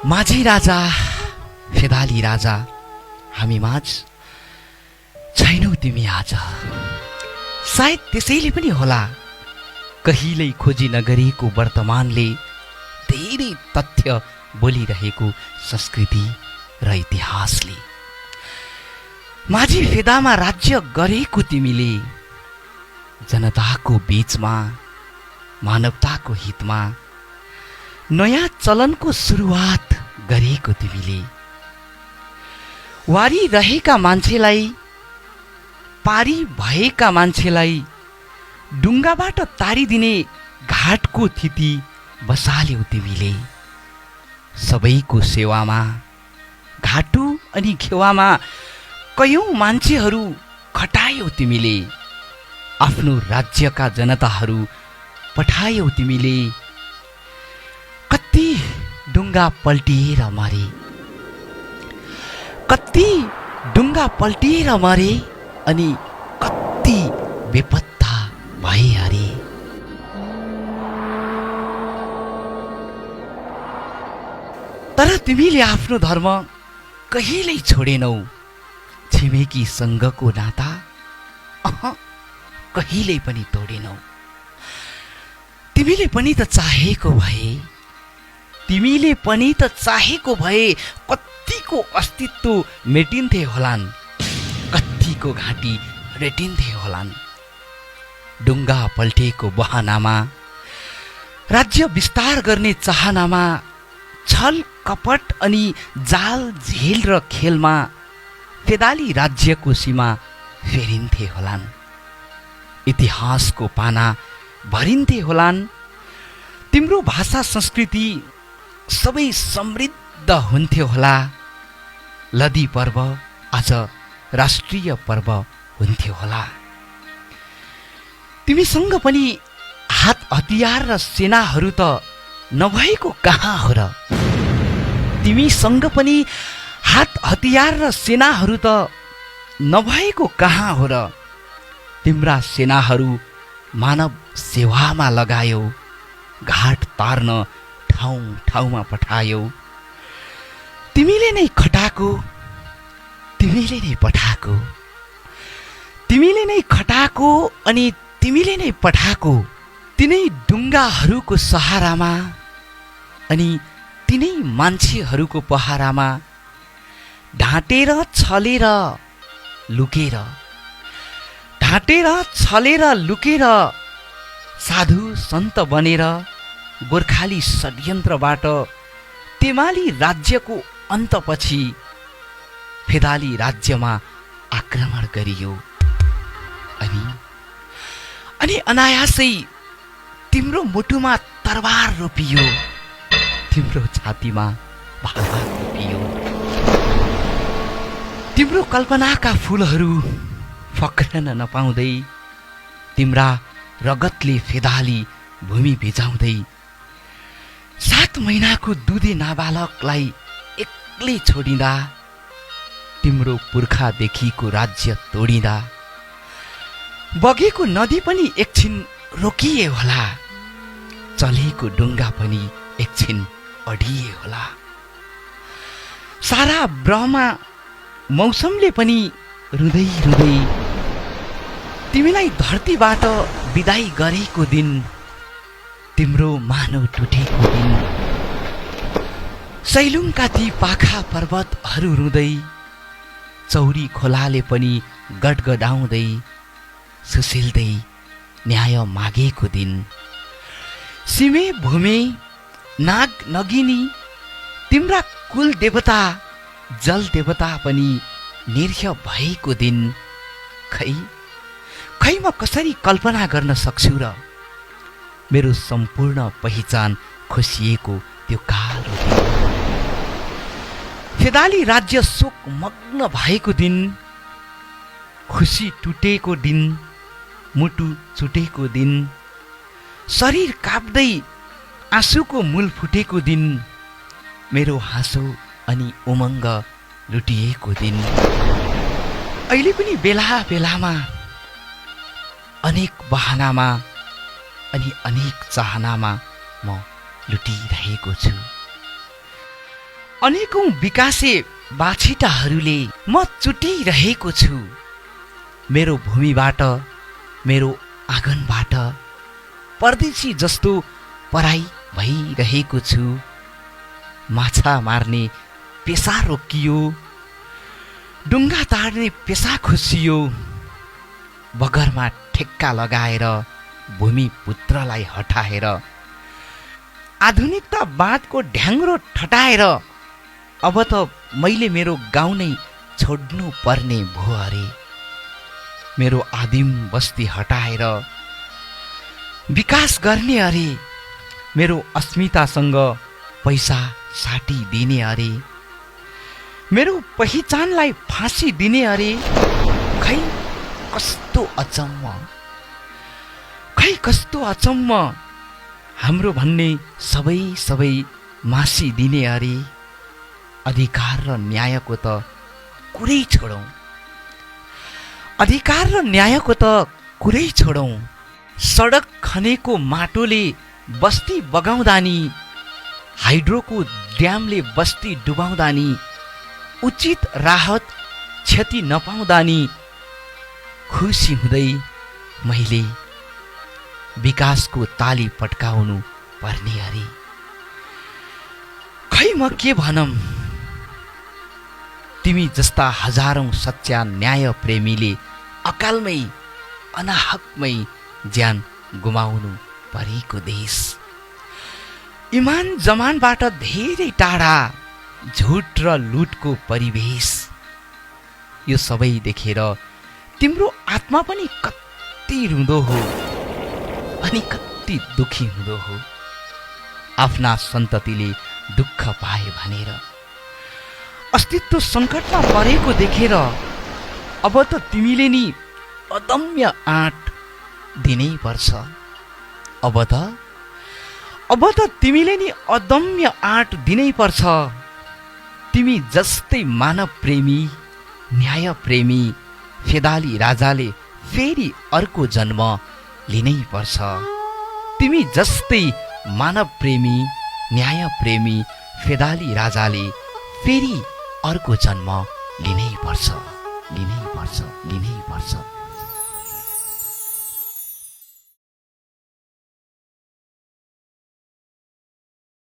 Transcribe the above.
माझी राजा, फेदाली राजा, हामी माझ छैनौ तिमी आज। सायद त्यसैले पनि होला कहिल्यै खोजी नगरेको वर्तमानले धेरै तथ्य बोलिरहेको संस्कृति र इतिहासले। माझी फेदामा राज्य गरेको तिमीले जनताको बीचमा मानवताको हितमा नयाँ चलनको सुरुवात गरेको तिमीले वारी रहेका मान्छेलाई, पारी भएका मान्छेलाई डुङ्गाबाट तारिदिने घाटको थिति बसाल्यौ तिमीले। सबैको सेवामा घाटु अनि खेवामा कयौं मान्छेहरू खटायौ तिमीले। आफ्नो राज्यका जनताहरू पठायौ तिमीले। कति डुङ्गा पल्टिएर मरे, कति डुङ्गा पल्टिएर मरे अनि कति बेपत्ता भए अरे। तर तिमीले आफ्नो धर्म कहिल्यै छोडेनौ। छिमेकीसँगको नाता कहिल्यै पनि तोडेनौ। तिमीले पनि त चाहेको भए, तिमीले पनि त चाहेको भए कतिको अस्तित्व मेटिन्थे होलान्, कतिको घाँटी रेटिन्थे होलान्। डुङ्गा पल्टेको बहानामा, राज्य विस्तार गर्ने चाहनामा, छल कपट अनि जाल झेल र खेलमा फेदाली राज्यको सीमा फेरिन्थे होलान्। इतिहासको पाना भरिन्थे होलान्। तिम्रो भाषा संस्कृति सबै समृद्ध हुन्थ्यो होला। लदी पर्व आज राष्ट्रिय पर्व हुन्थ्यो होला। तिमीसँग पनि हात हतियार र सेनाहरू त नभएको कहाँ हो र? तिमीसँग पनि हात हतियार र सेनाहरू त नभएको कहाँ हो र? तिम्रा सेनाहरू मानव सेवामा लगायो, घाट तार्न ठाउँ ठाउँमा पठायो। तिमीले नै खटाको, तिमीले नै पठाको, तिमीले नै खटाको अनि तिमीले नै पठाको। तिनै डुङ्गाहरूको सहारामा अनि तिनै मान्छेहरूको पहरामा ढाँटेर छलेर लुकेर, ढाँटेर छलेर लुकेर साधु सन्त बनेर गोर्खाली षड्यन्त्रबाट तेमाली राज्यको अन्तपछि फेदाली राज्यमा आक्रमण गरियो। अनि अनायासै तिम्रो मुटुमा तरबार रोपियो, तिम्रो छातीमा भाला रोपियो। तिम्रो कल्पनाका फुलहरू फक्रन नपाउँदै, तिम्रा रगतले फेदाली भूमि भिजाउँदै 7 महिनाको दुधे नाबालकलाई एक्लै छोडिँदा, तिम्रो पुर्खादेखिको राज्य तोडिँदा, बगेको नदी पनि एकछिन रोकिए होला, चलेको डुङ्गा पनि एकछिन अडिए होला। सारा ब्रह्मा मौसमले पनि रुँदै रुँदै तिमीलाई धरतीबाट बिदाई गरेको दिन, तिम्रो मानव टुटेको दिन, सैलुङका ती पाखा पर्वतहरू रुँदै, चौरी खोलाले पनि गडगडाउँदै सुसिल्दै न्याय मागेको दिन, सिमे भूमे नाग नगिनी तिम्रा कुल देवता जल देवता पनि निर्य भएको दिन, खै म कसरी कल्पना गर्न सक्छु र मेरो सम्पूर्ण पहिचान खोसिएको त्यो कालो दिन। फेदाली राज्य शोक मग्न भएको दिन, खुसी टुटेको दिन, मुटु छुटेको दिन, शरीर काप्दै आँसुको मूल फुटेको दिन, मेरो हाँसो अनि उमङ्ग लुटिएको दिन। अहिले पनि बेला बेलामा अनेक बहानामा अनि अनेक चाहनामा म लुटिरहेको छु। अनेकौं विकासे बाछिटाहरूले म चुटिरहेको छु। मेरो भूमिबाट, मेरो आँगनबाट परदेशी जस्तो पराई भइरहेको छु। माछा मार्ने पेसा रोकियो, डुङ्गा ताड्ने पेसा खोसियो। बगरमा ठेक्का लगाएर भूमिपुत्रलाई हटाएर, आधुनिकतावादको ढ्याङ्ग्रो ठटाएर अब त मैले मेरो गाउँ नै छोड्नु पर्ने भो अरे। मेरो आदिम बस्ती हटाएर विकास गर्ने अरे। मेरो अस्मितासँग पैसा साटी दिने अरे। मेरो पहिचानलाई फाँसी दिने अरे। खै कस्तो अचम्म, खै कस्तो अचम्म। हाम्रो भन्ने सबै मासिदिने अरे। अधिकार र न्यायको त कुरै छोडौँ, अधिकार र न्यायको त कुरै छोडौँ। सडक खनेको माटोले बस्ती बगाउँदा नि, हाइड्रोको ड्यामले बस्ती डुबाउँदा नि, उचित राहत क्षति नपाउँदा नि खुसी हुँदै मैले विकासको ताली पड्काउनु पर्ने अरे। खै म के भनौँ, तिमी जस्ता हजारौं सच्चा न्याय प्रेमीले अकालमै अनाहकमै ज्यान गुमाउनु परेको देश। इमान जमानबाट धेरै टाढा झुट र लुटको परिवेश। यो सबै देखेर तिम्रो आत्मा पनि कति रुँदो हो अनि कति दुखी हुँदो हो। आफ्ना सन्ततिले दुःख पाए भनेर, अस्तित्व सङ्कटमा परेको देखेर अब त तिमीले नि अदम्य आँट दिनै पर्छ। अब त तिमीले नि अदम्य आँट दिनै पर्छ। तिमी जस्तै मानव प्रेमी, न्याय प्रेमी फेदाली राजाले फेरि अर्को जन्म लिनै पर्छ। तिमी जस्तै मानव प्रेमी, न्याय प्रेमी फेदाली राजाले फेरि अर्को जन्म लिनै पर्छ, लिनै पर्छ, लिनै पर्छ।